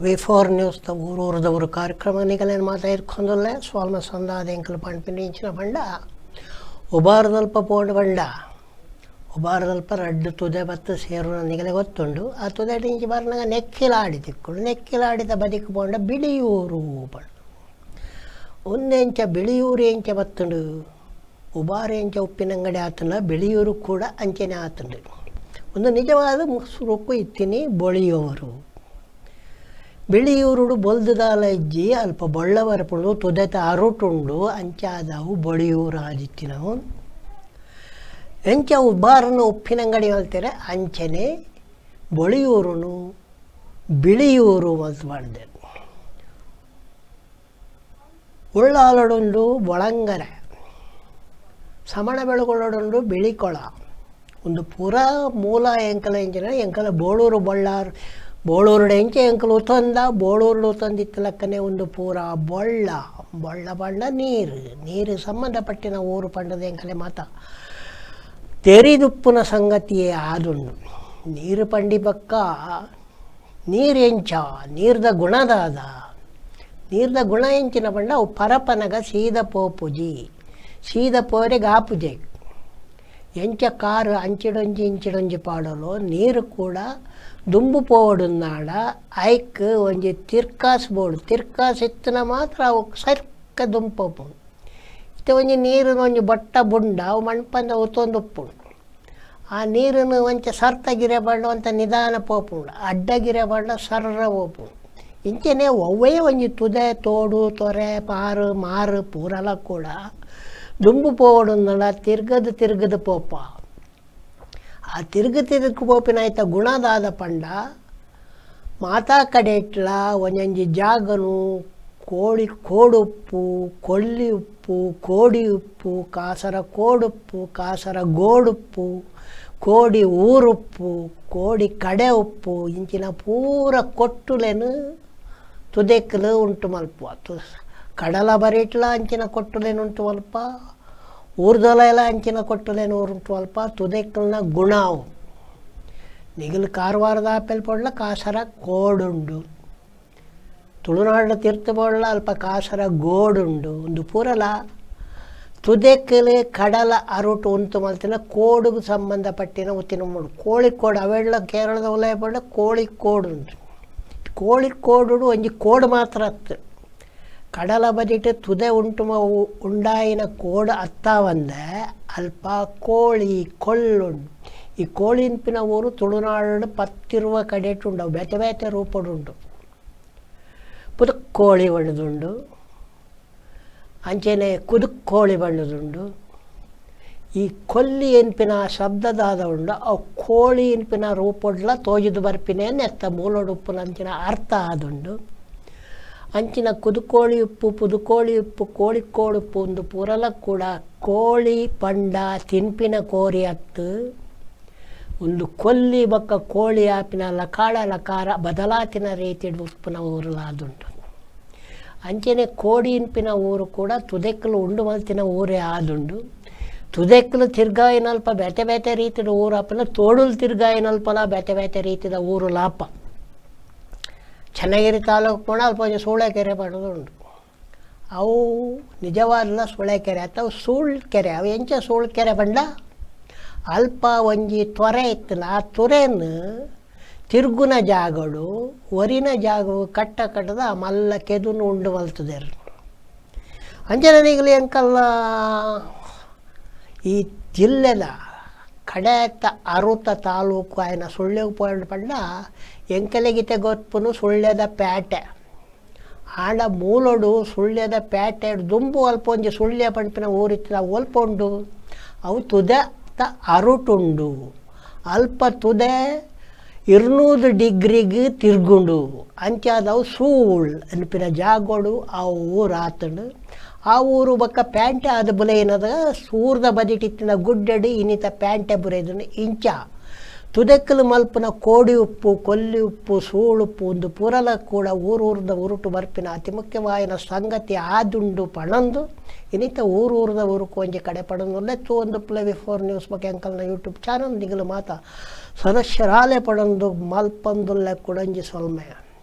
V4 news ದ ಊರೂರದವರು ಕಾರ್ಯಕ್ರಮ ನಿಗಲೇನು ಮಾತಾಡ್ಕೊಂಡಲ್ಲೇ ಸ್ವಾಲ್ಮ ಸಂದಾದ ಎಂಕಲ್ ಪಂಪಿನ ಇಂಚಿನ ಬಂಡ ಉಬಾರದಲ್ಪ ಪೋಂಡು ಬಂಡ ಉಬಾರದಲ್ಪ ರಡ್ಡು ತುದೆ ಬತ್ತು ಸೇರು ನಿಗಲೆ ಗೊತ್ತುಂಡು. ಆ ತುದೆ ಇಂಚಿ ಬರ್ನಾಗ ನೆಕ್ಕಿಲಾಡಿ ತಿಕ್ಕುಂಡು. ನೆಕ್ಕಿಲಾಡಿದ ಬದಿಕ್ ಪೋಂಡ ಬಿಳಿಯೂರು ಪಂಡು. ಒಂದೆಂಚ ಬಿಳಿಯೂರು ಎಂಚ ಬತ್ತುಂಡು, ಉಬಾರ ಎಂಚ ಉಪ್ಪಿನಂಗಡಿ ಆತಂಡ ಬಿಳಿಯೂರು ಕೂಡ ಅಂಚೆನೆ ಆತಂಡು. ಒಂದು ನಿಜವಾದ ಸುರುಕು ಇತ್ತಿನಿ ಬೊಳಿಯೋರು. ಬಿಳಿಯೂರುಡು ಬೊಲ್ದುದಾಲ ಇಜ್ಜಿ, ಅಲ್ಪ ಬೊಳ್ಳ ಬರಪುಂಡು, ತುದೆತ ಅರುಟುಂಡು, ಅಂಚಾದವು ಬೊಳಿಯೂರು ಆದಿತ್ತಿನವು. ಎಂಚ ಉಬಾರನು ಉಪ್ಪಿನಂಗಡಿ ಮಲ್ತಾರೆ ಅಂಚನೆ ಬೊಳಿಯೂರುನು ಬಿಳಿಯೂರು ಮಲ್ತು ಮಾಡಿದೆ. ಉಳ್ಳಾಲಡುಂಡು ಬೊಳಂಗರೆ, ಸಮಣ ಬೆಳಗೊಳ್ಳಡುಂಡು ಬಿಳಿಕೊಳ. ಒಂದು ಪೂರಾ ಮೂಲ ಎಂಕಲ ಎಂಚಿನ ಎಂಕಲ ಬೋಳೂರು ಬೊಳ್ಳಾರು ಬೋಳೂರುಡು ಎಂಚೆ ಎಂಕಲು ಉತಂದ ಬೋಳೂರುಡು ಉತಂದಿತ್ತ ಲಕ್ಕನೆ ಒಂದು ಪೂರಾ ಬೊಳ್ಳ ಬೊಳ್ಳ ಬಣ್ಣ ನೀರು ನೀರು ಸಂಬಂಧಪಟ್ಟಿನ ಊರು ಪಂಡದ ಎಂಕಲೆ ಮಾತ ತೆರಿದುಪ್ಪುನ ಸಂಗತಿಯೇ ಆದುಂಡು. ನೀರು ಪಂಡಿ ಪಕ್ಕ ನೀರು ಎಂಚ ನೀರ್ದ ಗುಣದಾದ ನೀರ್ದ ಗುಣ ಎಂಚಿನ ಪಂಡ ಅವು ಪರಪನಗ ಸೀದ ಪೋಪುಜಿ, ಸೀದ ಪೋರೆಗೆ ಆಪುಜೆ. ಎಂಚ ಕಾರು ಅಂಚಿಡೊಂಜಿ ಇಂಚಿಡೊಂಜಿ ಪಾಡಲು ನೀರು ಕೂಡ ದುಂಬು ಪೋವಡುನ್ನಾಡ ಐಕ್ ಒಂಜಿ ತಿರ್ಕಾಸ್ ಬೋಡು. ತಿರ್ಕಾಸ್ ಇತ್ತನ ಮಾತ್ರ ಅವು ಸರ್ಕ ದುಂಪೋಪುಂಡು. ಇತ್ತೆ ಒಂಜಿ ನೀರಿನ ಒಂಜಿ ಬೊಟ್ಟ ಬುಂಡ ಅವು ಮಣ್ಪಂದ ಉತ್ತೊಂದು ಉಪ್ಪುಂಡು. ಆ ನೀರನ್ನು ಒಂಚ ಸರ್ತ ಗಿರೆ ಅಂತ ನಿಧಾನ ಪೋಪುಂಡು, ಅಡ್ಡ ಗಿರೆ ಬಂಡ ಸರ್ರ ಪೋಪುಂಡು. ಇಂಚೆನೆ ಒವ್ವೇ ಒಂಜಿ ತುದೆ ತೋಡು ತೊರೆ ಪಾರು ಮಾರು ಪೂರಲ ಕೂಡ ದುಂಬು ಪೋವಡುನ್ನಡ ತಿರ್ಗದು ತಿರ್ಗದು ಪೋಪ. ಆ ತಿರುಗು ತಿರುಗು ಪೋಪಿನ ಗುಣದಾದ ಪಂಡ ಮಾತಾ ಕಡೆಟ್ಲ ಒಂಜೊಂಜಿ ಜಾಗನು ಕೋಳಿ ಕೋಡುಪ್ಪು, ಕೊಲ್ಲಿ ಉಪ್ಪು, ಕೋಡಿ ಉಪ್ಪು, ಕಾಸರ ಕೋಡುಪ್ಪು, ಕಾಸರ ಗೋಡುಪ್ಪು, ಕೋಡಿ ಊರುಪ್ಪು, ಕೋಡಿ ಕಡೆ ಉಪ್ಪು ಇಂಚಿನ ಪೂರ ಕೊಟ್ಟುಲೆನು ತುದೆಕ್ಕಲು ಉಂಟು ಮಲ್ಪ. ಕಡಲ ಬರಿಟ್ಲ ಅಂಚಿನ ಕೊಟ್ಟುಲೇನು ಉಂಟು ಮಲ್ಪ, ಊರ್ದೊಲ ಅಂಚಿನ ಕೊಟ್ಟುಲೇನು ಉಂಟು ಅಲ್ಪ. ತುದೆಕ್ಕಲ್ನ ಗುಣ ಅವು. ನಿಗಲು ಕಾರವಾರದ ಆಪೆಲ್ ಪೊಡ್ಲ ಕಾಸರ ಕೋಡುಂಡು, ತುಳುನಾಡ ತೀರ್ಥ ಪೊಡ್ಲ ಅಲ್ಪ ಕಾಸರ ಗೋಡುಂಡು. ಒಂದು ಪೂರಲ ತುದೆಕ್ಕಲು ಕಡಲ ಅರುಟು ಉಂತು ಮಲ್ತಿನ ಕೋಡುಗೆ ಸಂಬಂಧಪಟ್ಟಿನ ಉತ್ತಿನ ಮೂಡು. ಕೋಳಿಕೋಡು ಅವೆಲ್ಲ ಕೇರಳದ ಉಲಯ ಪಂಡ ಕೋಳಿಕೋಡುಂಡು. ಕೋಳಿಕೋಡು ಒಂಜಿ ಕೋಡು ಮಾತ್ರ ಅತ್ತು. ಕಡಲ ಬದಿಟ್ ತುದೆ ಉಂಟು ಉಂಡಾಯಿನ ಕೋಡು ಅತ್ತಾವಂದೆ ಅಲ್ಪ ಕೋಳಿ ಕೊಲ್ಲುಂಡು. ಈ ಕೋಳಿನ್ಪಿನ ಊರು ತುಳುನಾಡು ಪತ್ತಿರುವ ಕಡೆಟುಂಡು, ಬೇತೆ ಬೇತೆ ರೂಪಡುಂಡು. ಪುದುಕ್ಕೋಳಿ ಬಣ್ಣದುಂಡು, ಅಂಚೆನೆ ಕುದುಕ್ಕೋಳಿ ಬಣ್ಣದುಂಡು. ಈ ಕೊಲ್ಲಿ ಎನ್ಪಿನ ಶಬ್ದದಾದ ಉಂಡು ಅವು ಕೋಳಿ ಎನ್ಪಿನ ರೂಪಡ್ಲ ತೋಜಿದು ಬರ್ಪಿನೇ ನೆತ್ತ ಮೂಲೊಡುಪ್ಪುನ ಅಂಚಿನ ಅರ್ಥ ಆದುಂಡು. ಅಂಚಿನ ಕುದುಕೋಳಿ ಉಪ್ಪು, ಪುದುಕೋಳಿ ಉಪ್ಪು, ಕೋಳಿಕೋಡುಪ್ಪು ಒಂದು ಪೂರಲ ಕೂಡ ಕೋಳಿ ಪಂಡ ತಿನ್ಪಿನ ಕೋರಿ ಅತ್ತು. ಒಂದು ಕೊಲ್ಲಿ ಬಕ್ಕ ಕೋಳಿ ಆಪಿನ ಲಕಾಳ ಲಕಾರ ಬದಲಾತಿನ ರೀತಿ ಉಪ್ಪುನ ಊರುಲಾದುಂಟು. ಅಂಚೆನೆ ಕೋಡಿ ಇನ್ಪಿನ ಊರು ಕೂಡ ತುದೆಕ್ಕಲು ಉಂಡು ಮಲ್ತಿನ ಊರೇ ಆದುಂಡು. ತುದೆಕ್ಕಲು ತಿರ್ಗಾಯಿನಲ್ಪ ಬೇತೆ ಬೇತೆ ರೀತಿಯ ಊರು ಆಪಿನ, ತೋಡುಲು ತಿರ್ಗಾಯಿನಲ್ಪಲ ಬೇತೆ ಬೇತೆ ರೀತಿಯ ಊರು ಲಾಪ. ಚನ್ನಗಿರಿ ತಾಲೂಕು ಪೋಣ ಅಲ್ಪ ಒಂಜಿ ಸೂಳೆಕೆರೆ ಪಡೋದುಂಡು. ಅವು ನಿಜವಾದ ಸೂಳೆಕೆರೆ ಅಥವಾ ಸೂಳ್ಕೆರೆ. ಅವು ಎಂಚ ಸೂಳ್ಕೆರೆ ಪಂಡ ಅಲ್ಪ ಒಂಜಿ ತೊರೆ ಇತ್ತಲ್ಲ, ಆ ತೊರೆಯನ್ನು ತಿರುಗುನ ಜಾಗಡು ಒರಿನ ಜಾಗವು ಕಟ್ಟ ಕಟ್ಟದ ಆ ಮಲ್ಲ ಕೆದುನು ಉಂಡು ಮಲ್ತದೇರು. ಅಂಚನೆ ಎಂಕಲ್ಲ ಈ ಜಿಲ್ಲೆದ ಕಡೆತ ಅರುತ ತಾಲೂಕು ಆಯ್ನ ಸುಳ್ಯಗ್ ಪೋಂಡ್ ಪಂಡ ಎಂಕಲೆಗಿತೆ ಗೊತ್ಪುನು ಸುಳ್ಯದ ಪೇಟೆ. ಆಂಡ ಮೂಲೊಡು ಸುಳ್ಯದ ಪೇಟೆ ದುಂಬು ಅಲ್ಪ ಒಂಜಿ ಸುಳ್ಯ ಪಂಪಿನ ಊರಿತ್ತಿನ ಒಲ್ಪ ಉಂಡು, ಅವು ತುದೆತ ಅರುಟುಂಡು. ಅಲ್ಪ ತುದೆ 200 ಡಿಗ್ರಿಗೆ ತಿರ್ಗುಂಡು. ಅಂಚಾದವು ಸೂಳ್ ಅನ್ಪಿನ ಜಾಗೋಡು ಆ ಊರು ಆತಂಡು. ಆ ಊರು ಬೊಕ್ಕ ಪ್ಯಾಂಟೆ ಆದ ಬುಲೆಯಿನದ ಸೂರ್ದ ಬದಿಟಿತ್ತಿನ ಗುಡ್ಡಡಿ ಇನ್ನಿತ ಪ್ಯಾಂಟೆ ಬುರೆದನು. ಇಂಚ ತುದೆಕ್ಕಲು ಮಲ್ಪುನ ಕೋಡಿ ಉಪ್ಪು, ಕೊಲ್ಲಿ ಉಪ್ಪು, ಸೂಳುಪ್ಪು ಒಂದು ಪೂರಲ ಕೂಡ ಊರೂರ್ದ ಉರುಟು ಬರ್ಪಿನ ಅತಿ ಮುಖ್ಯವಾಯಿನ ಸಂಗತಿ ಆದುಂಡು ಪಣಂದು ಇನ್ನಿತ ಊರೂರ್ದ ಊರುಕು ಒಂಜಿ ಕಡೆ ಪಡೊಂದು ತೂ ಒಂದು ಪ್ಲೇ ವಿ4 ನ್ಯೂಸ್ ಬಗ್ಗೆ ಅಂಕಲ್ನ ಯೂಟ್ಯೂಬ್ ಚಾನಲ್ ನಿಗಲು ಮಾತ ಸದಸ್ಯರಾಲೆ ಪಡೊಂದು ಮಲ್ಪಂದುಲ್ಲೆ ಕುಡಂಜಿ ಸೊಲ್ಮೆ.